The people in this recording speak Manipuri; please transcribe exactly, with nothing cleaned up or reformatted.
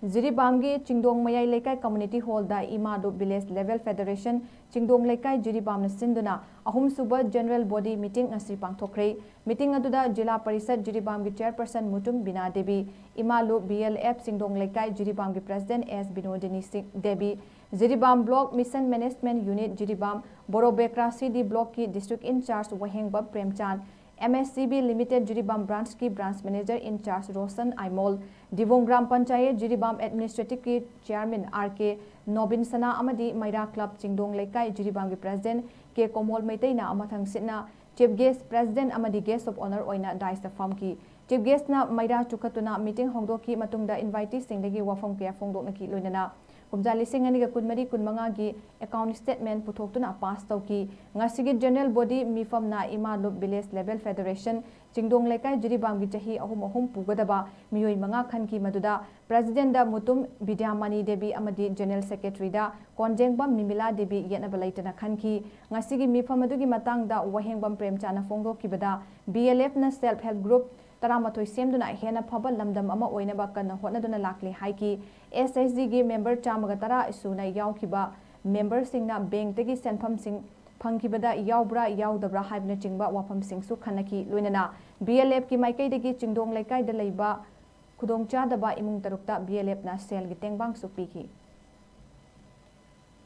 ꯖꯤꯔꯤꯕꯥꯝꯒꯤ ꯆꯤꯡꯗꯣꯡ ꯃꯌꯥꯏ ꯂꯩꯀꯥꯏ community hall ꯗ ꯏꯃꯥ ꯂꯨꯞ village level federation ꯆꯤꯡꯗꯣꯡ ꯂꯩꯀꯥꯏ ꯖꯤꯔꯤꯕꯥꯝꯅ ꯁꯤꯟꯗꯨꯅ ꯑꯍꯨꯝꯁꯨꯕ general body meeting ꯉꯁꯤ ꯄꯥꯡꯊꯣꯛꯈ꯭ꯔꯦ꯫ Meeting ꯑꯗꯨꯗ ꯖꯤꯂꯥ ꯄꯔꯤꯁꯠ ꯖꯤꯔꯤꯕꯥꯝꯒꯤ chairperson ꯃꯨꯇꯨꯝ ꯕꯤꯅꯥ ꯗꯦꯕꯤ, ꯏꯃꯥ ꯂꯨꯞ B L F ꯆꯤꯡꯗꯣꯡ ꯂꯩꯀꯥꯏ ꯖꯤꯔꯤꯕꯥꯝꯒꯤ president S ꯕꯤꯅꯣꯗꯤꯅꯤ ꯁꯤꯡ Devi, Jiribam block mission management unit Jiribam, Borobekra C D block ꯀꯤ district in charge Wahengbam Premchand, M S C B Limited Jiribam branch ꯀꯤ branch manager in charge Roshan Aimol, Dibong gram panchayat Jiribam administrative ꯀꯤ chairman R K Nobin Sana ꯑꯃꯗꯤ ꯃꯩꯔꯥ club ꯆꯤꯡꯗꯣꯡ ꯂꯩꯀꯥꯏ ꯖꯤꯔꯤꯕꯥꯝꯒꯤ president K ꯀꯣꯃꯣꯜ ꯃꯩꯇꯩꯅ ꯃꯊꯪꯁꯤꯠꯅ chief guest, president ꯑꯃꯗꯤ guest of honour ꯑꯣꯏꯅ dais ꯇ ꯐꯝꯈꯤ꯫ Chief guest ꯅ ꯃꯩꯔꯥ ꯆꯨꯈꯠꯇꯨꯅ meeting ꯍꯧꯗꯣꯛꯈꯤ꯫ ꯃꯇꯨꯡꯗ invitee ꯁꯤꯡꯗꯒꯤ ꯋꯥꯐꯝ ꯀꯌꯥ ꯐꯣꯡꯗꯣꯛꯅꯈꯤ꯫ ꯂꯣꯏꯅꯅ ꯀꯨꯝꯖꯥ ꯂꯤꯁꯤꯡ ꯑꯅꯤꯒ ꯀꯨꯟꯃꯔꯤ ꯀꯨꯟꯃꯉꯥꯒꯤ account statement ꯄꯨꯊꯣꯛꯇꯨꯅ pass ꯇꯧꯈꯤ꯫ ꯉꯁꯤꯒꯤ general body ꯃꯤꯐꯝꯅ ꯏꯃꯥ ꯂꯨꯞ village level federation ꯆꯤꯡꯗꯣꯡ ꯂꯩꯀꯥꯏ ꯖꯤꯔꯤꯕꯥꯝꯒꯤ ꯆꯍꯤ ꯑꯍꯨꯝ ꯑꯍꯨꯝ ꯄꯨꯒꯗꯕ ꯃꯤꯑꯣꯏ ꯃꯉꯥ ꯈꯟꯈꯤ꯫ ꯃꯗꯨꯗ president ꯗ ꯃꯨꯇꯨꯝ ꯕꯤꯗ꯭ꯌꯥꯃꯅꯤ ꯗꯦꯕꯤ ꯑꯃꯗꯤ general secretary ꯗ ꯀꯣꯟꯖꯦꯡꯕꯝ ꯅꯤꯃꯤꯂꯥ ꯗꯦꯕꯤ ꯌꯦꯠꯅꯕ ꯂꯩꯇꯅ ꯈꯟꯈꯤ꯫ ꯉꯁꯤꯒꯤ ꯃꯤꯐꯝ ꯑꯗꯨꯒꯤ ꯃꯇꯥꯡꯗ ꯋꯥꯍꯦꯡꯕꯝ ꯄ꯭ꯔꯦꯝꯆꯥꯟꯅ ꯐꯣꯡꯗꯣꯛꯈꯤꯕꯗ, B L F ꯅ self help group ꯇꯔꯥꯃꯥꯊꯣꯏ ꯁꯦꯝꯗꯨꯅ ꯍꯦꯟꯅ ꯐꯕ ꯂꯝꯗꯝ ꯑꯃ ꯑꯣꯏꯅꯕ ꯀꯟꯅ ꯍꯣꯠꯅꯗꯨꯅ ꯂꯥꯛꯂꯤ ꯍꯥꯏꯈꯤ꯫ S H G ꯒꯤ member ꯆꯥꯝꯃꯒ ꯇꯔꯥ ꯁꯨꯅ ꯌꯥꯎꯈꯤꯕ member ꯁꯤꯡꯅ bank ꯇꯒꯤ ꯁꯦꯟꯐꯝꯁꯤꯡ ꯐꯪꯈꯤꯕꯗ ꯌꯥꯎꯕ꯭ꯔꯥ ꯌꯥꯎꯗꯕ꯭ꯔꯥ ꯍꯥꯏꯕꯅꯆꯤꯡꯕ ꯋꯥꯐꯝꯁꯤꯡꯁꯨ ꯈꯟꯅꯈꯤ꯫ ꯂꯣꯏꯅꯅ B L F ꯀꯤ ꯃꯥꯏꯀꯩꯗꯒꯤ ꯆꯤꯡꯗꯣꯡ ꯂꯩꯀꯥꯏꯗ ꯂꯩꯕ ꯈꯨꯗꯣꯡꯆꯥꯗꯕ ꯏꯃꯨꯡ ꯇꯔꯨꯛꯇ B L F ꯅ ꯁꯦꯜꯒꯤ ꯇꯦꯡꯕꯥꯡꯁꯨ ꯄꯤꯈꯤ꯫